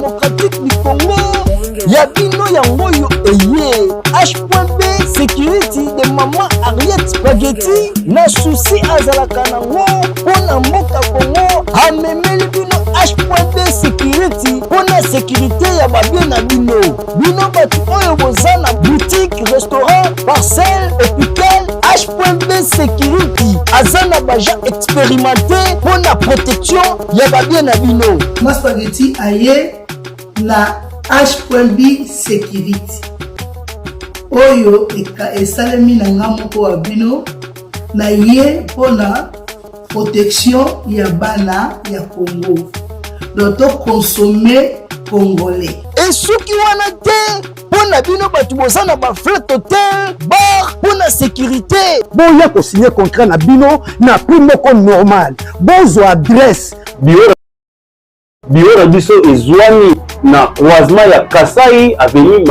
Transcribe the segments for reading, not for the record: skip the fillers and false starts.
démocratique du Congo ya bino yango oyo eye H.B Security de Mama Harriet Spaghetti na souci azalaka nango mpo na mboka Congo amemeli bino H.B Security mpo na sécurité ya babie na bino bino bato oyo boza na boutique restaurant parcelle hôpital H.B Security aza na baagent expérimenté mpo na protection ya babie na bino. Ma Spaghetti aye na H.B Security oyo esalemi na nga moko wa bino na ye mpo na protection ya bana ya Congo donc to consommer congolais. Esuki wana te mpo na bino bato boza na baflat hotel bar mpo na sécurité. Boya kosigne contrat na bino na prix moko normal, bozwa adresse. Bureau na biso ezwami na croisement ya Kasai avenue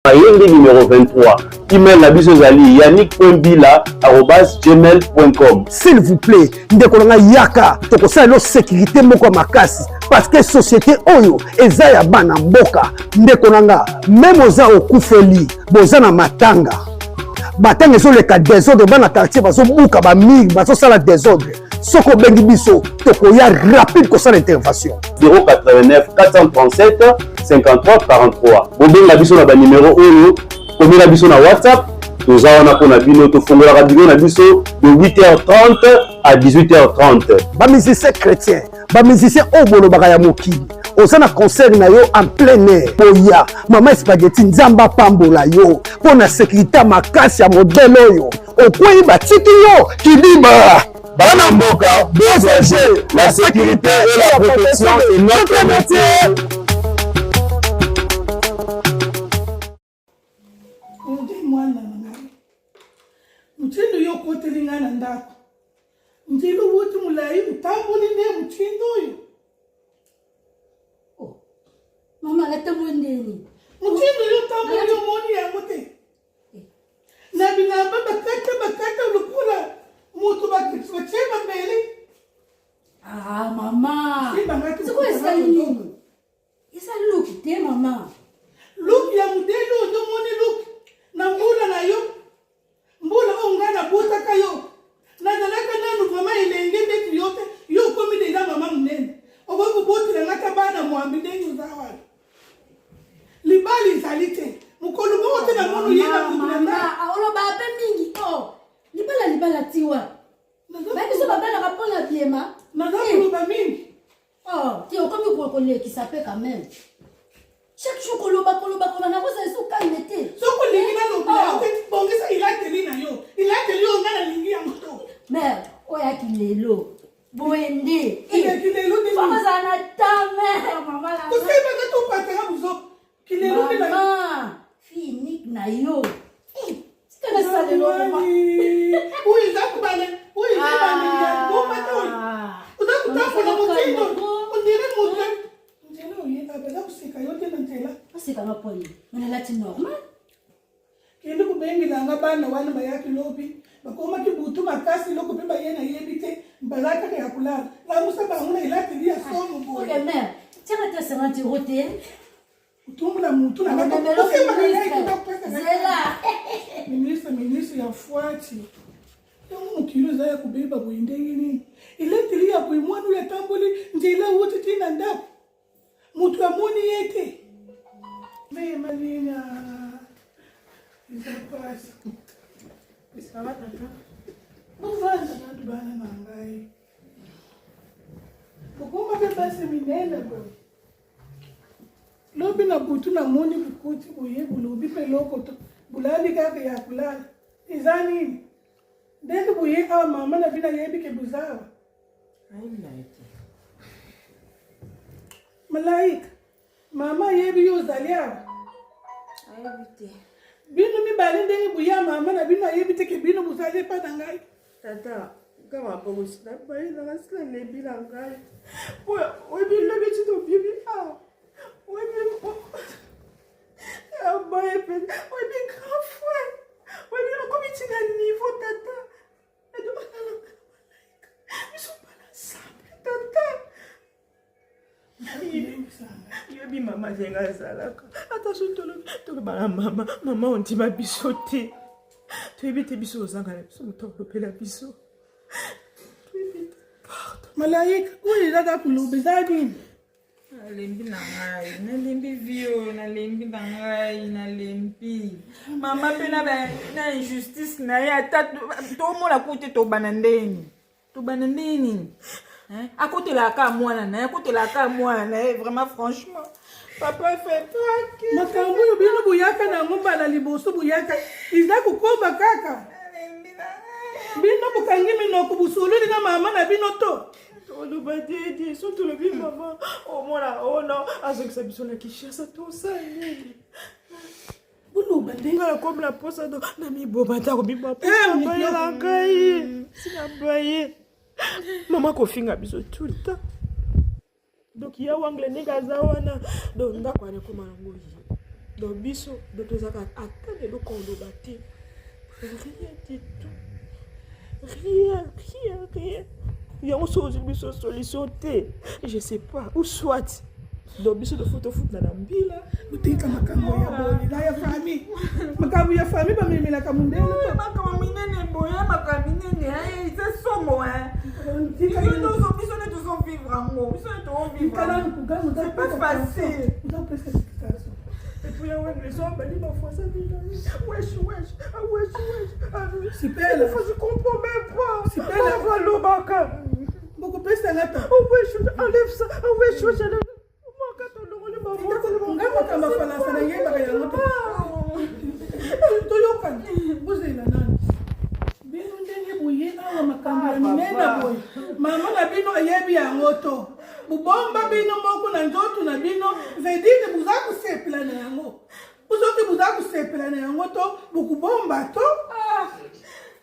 Mayende numéro 23. Email na biso ezali yannick.bila@gmail.com. S'il vous plaît, ndeko na ngai yaka, tokosala lo sécurité moko ya makasi parce que société oyo eza ya bana mboka. Ndeko na nga, meme oza okufeli, boza na matanga. Batanga ezoleka desordre, bana quartier bazobuka ba mur, bazosala desordre. Soki obengi biso, tokoya rapide kosala intervention. 089 437 53 43. Bobenga biso na ba numero oyo, komela biso na WhatsApp, toza wana mpo na bino. Tofungolaka bino na biso de 8h30 à 18h30. Ba musiciens chrétiens, ba musiciens oyo bolobaka ya mokili, oza na concert na yo en plein air, boya mama Spaghetti, Nzambe apambola yo mpo na sécurité makasi ya modèle oyo okwei batiki yo kidiba. Bana mboka, bozage, la sécurité et la protection c'est notre métier. Odi mwana na ngai, motindo yo okoteli ngai na ndako, nzela owuti molai otamboli nde motindo oyo. Oh, mama natamboli ndeni? Motindo yo otamboli omoni yango te? Na bilamba bakata bakata lokola moto batie bambeli. Ah mama, sikoyo esali nini? Eza look te mama. Look ya modele oyo ndomoni look na mbula na yo, mbula oyo ngai nabotaka yo, nazalaka nanu vraiment elenge ndeti yo te. Yo okomi deja mama monene, okoki kobotela ngai ata bana mwambi ndenge oza wana. Libala ezali te mokolo moko te namoni oye na moto na ngai. Oloba mpe mingi o oh. Libala libala tiwa babiso babalaka mpo na biema. Naza koloba mingi. Oh, te okomi kolekisa mpe quand même. Chaque jour koloba koloba koloba nakozala esu calme te. Soki olingi naloba yo te, bongisa elateli na yo. Elateli oyo ngai nalingi yango to. Mère, oyo ayaki lelo boye nde. Eleki lelo nde. Ozala na temps mère, mama na. Tosebaka topataka buzoba. Kilelo nde. Mama, fille unique na yo. Tika nasalela oyo eza kobale oyo eza ebandeli ya liboma te oyo oza kotambola motindo ondire moto nzela oye baza koseka yo te na nzela. Basekanga poni nga nalati normal. Kende kobengela nga bana wana bayaki lobi, bakomaki butu makasi eloko mpe baye nayebi te, baza kaka ya kolala. Lamusa bango na elateli ya somo boye. Ok mère, tiaka te 50 euro te. Otumbola mutu na ministre, ministre ya fwati yango mokili oza ya kobeba boye ndenge nini? Elateli ya boye mwana oyo atamboli nzela wuti ti na ndako moto amoni ye te. Me malina eza pasi. Bovanda nanu bana na ngai, bokoma mpe basi minene boye. Lobi na butu namoni bokoti boye bolobi mpe eloko to bolali kaka ya kolala eza nini? Ndenge boye awa mama na bino ayebi ke boza awa? Ayebi na ye te. Malaika, mama ayebi yo ozali awa? Ayebi te. Bino mibale ndenge boya mama na bino ayebi te ke bino bozali epai na ngai? Tata, kama bongo na baye na ngai sila lembi na ngai. Po oyebi lobi ti tobimi awa. Oyebi abaye mpenza, oyebi grand frère. Oyebi nakomi ti na niveau tata. Edo balala nga na malaika. Biso bala ensemble tata. Yobi mama ndenge azalaka. Ata soki tolobi toloba na mama, mama ondima biso te. Toyebi te biso ozanga na biso moto alobela biso. Toyebi te. Pardon. Malaika, oyo eza kaka koloba eza nini? Nalembi na ngai, nalembi vie oyo, nalembi na ngai, nalembi. Mama mpe na, na injustice na ye ata tomona kutu te tobanda ndenge nini. Tobanda ndenge nini? Akotelaka kaka mwana na ye, akotelaka kaka mwana na ye, vraiment franchement. Papa fait tranquille. Makambo oyo bino boyaka na yango mbala liboso boyaka eza kokoba kaka. Bino bokangi minoko bosololi na mama na bino to. Toloba dede, so tolobi mama, omona ono azongisa biso na Kinshasa tosala nini? Boloba ndenge Nga nakomi na posa do na miboma ata kobima posa baye na ngai sina baye mama kofinga biso tout le temps donc ya wangle ndenge aza wana donc ndako wana ekoma nango ye donc biso donc tozalaka ata na eloko oloba te rien du tout rien rien rien yango soki ozwi biso solution te je sais pas ou soit donc biso tofo tofuta na mbila botika makambo ya boye na ya famille makambo ya famille bamemelaka mondele makambo minene boye makambo minene eza somo biso nde tozovivre yango biso nde tozovivre c'est pas facile. Et puis, ouais, les hommes, ils m'ont fait ça, wesh, wesh, ah, wesh, wesh. Ah, Super. Des fois, je comprends même pas. Super. On va l'obaka. bokopesa nga ta Oh, wesh, enlève ça. Ah, wesh, wesh, enlève. Moi, quand on le nga makambo ya falansa nayebaka yango te toyokana bozela nani bino ndenge boye awa makambo ya minene boye mama na bino ayebi yango to bobomba bino moko na nzoto na bino vedire boza kosepela na yango soki boza kosepela na yango to bokobomba to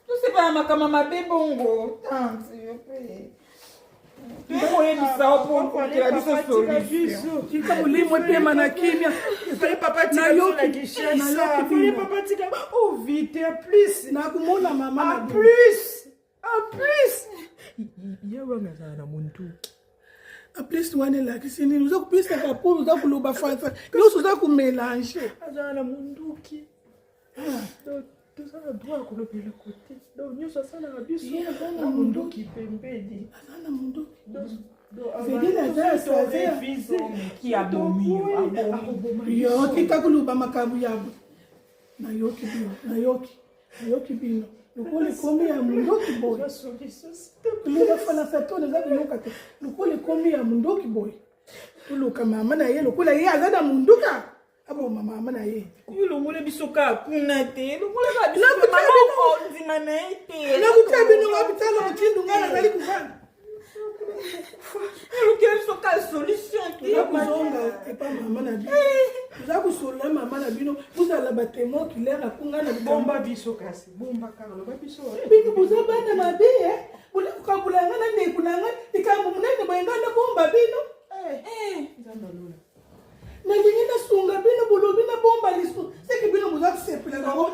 tosepela makambo mabe bongo tante yo mpe toyebisa yo mpo okela biso solution tika molimo epema na kimia papa tika biso na Kinshasa. Fallait papa tika oh vite en plus. Nakomona mama na En plus. En plus. Ye wana azala na munduki. En plus wana elakisi nini? Oza kopesaka mpo oza koloba français nyonso oza komelange. Azala na munduki. Donc toza na droit ya koloba eloko te. Donc nyonso asalaka biso na munduki pembeni. Aza na munduki. Vedile aza ya sazer. Yo tika koloba makambo ya nayoki bino nayoki nayoki bino lokola ekomi ya mondoki boye loba falansa to naza koyoka te lokola ekomi ya mondoki boye toluka mama na ye lokola ye aza na monduka aboma mama na ye yo longola biso kaka kuna te longola kaka biso mama ondima na ye te nakutia bino wapi tala motindo ngai nazali kovanda olukela biso kaka solution te toza kozonga epa mama na bino toza kosolola mama na bino bozala batemoin oculaire akunga na bomba biso kasi bomba kaka loba biso bino boza bana mabe bolingi kokabola ngai na ndeko na ngai likambo monene boye ngai nabomba bino nzambe alola nalingi nasunga bino bolobi nabomba lisu seke bino boza kosepela nango.